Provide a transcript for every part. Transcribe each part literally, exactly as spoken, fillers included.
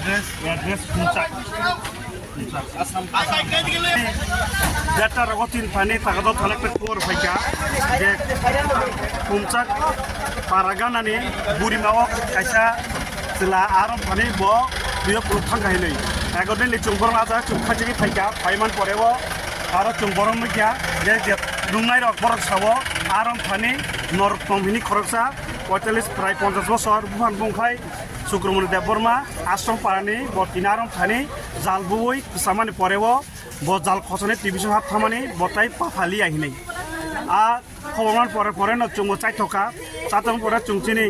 Address, address Pumchak. Pumchak. Data rogo tin thani tagado thani pe khobor phaikha je Pumchak para ganani burima o kaisa chwla arom thani bo tuyo kuluk thangkha hinwi. Egodini chwng borok aja chwng khaijagwi phaikha, phaiman pore o aro chwng borok nukya je je nungnai rok borok sao arom thani norok tong hini khoroksa poitalis prai ponchas bosor buphan bungkhai Sukromoni Debbarma Ashram Parani bo tini arom thani jal buwi kwchamani pore o bo jal khosani tibisong hap thamani bo tai paphaliya hinwi. A khobor man pore pore no chwngbo chaithoka, chaithok pore chwng chini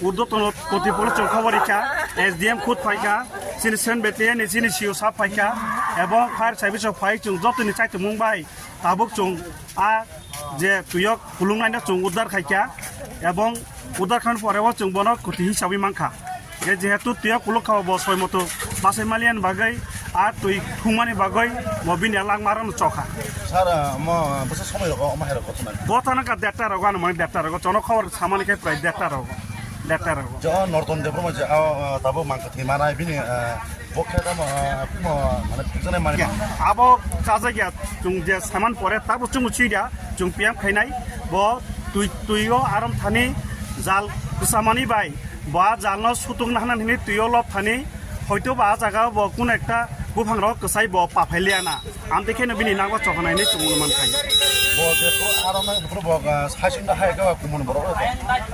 urdhwatono kotipolo chwng khobor rikha, S D M khud phaikha, chini Sen Betlehem ni chini C O sab phaikha, ebong fire service rok phai chwng jotoni chaithokmung bai tabuk chwng a je tuyok kulungnaino chwng uddar khaikha, ebong uddar khan pore o chwng bono kwtwi hisabwi mankha. Je jehetu tuya kuluk kha bo soi moto basai malian bagwi a twi thumani bagwi bo bini langma rok chokha. Sir, mo bwsa somoi rogo omo hai rok gotha nang. Gotha nang ka deta rogo ano mani deta rogo chono khobor samani khe prai deta rogo. Deta rogo. Jo Norton Debbarma je a tabo mangkha thwi manai bini bo khe tamo mo mane phikjane mani. Abo chajak ya chwng je saman pore tabo chwng chida chwng piyam khainai bo twi twi o arom thani jal kwchamani bai. Bo a jalno sutung nahna hini tuyo lop thani, hoito ba a jaga bo kun ekta buphang rok kwchai bo paphai liya na. Amte kheno bini nangba chokhanai ni chumul man khai. Bo je pro aram nang pro bo, ah, saichung da hai ka kumun borok rok.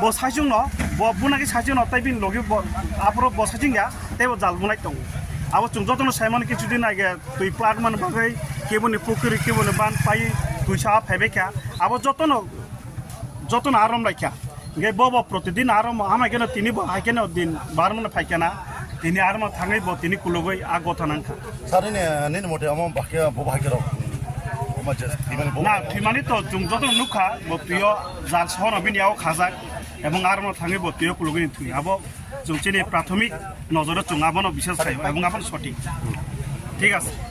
Bo saichung no, bo bunagi saichung no tai bini logi bo apro bo saichung ya, tei bo jal bunai tong. Abo chung jotono saimani kichu din age twi plat man bagwi keboni pukri keboni ban pai twi sa phaibai kha. Abo jotono jotono arom laikha. Hingke bo bo protidin arom amai keno tini bo hai keno din barmano phaikana. Tini arom thangwi bo tini kulugwi a gotha nangkha. Sari ne nini mote amo bahke bo bahke rok. Oma je thimani bo. Na thimani to chwng joto nukha bo tuyo jal sohono bini yago khajak ebong arom thangwi bo tuyo kulugwi thwi abo chwng chini prathomik nojoro chwng abono biswas khai ebong abono sotik. Thik ase.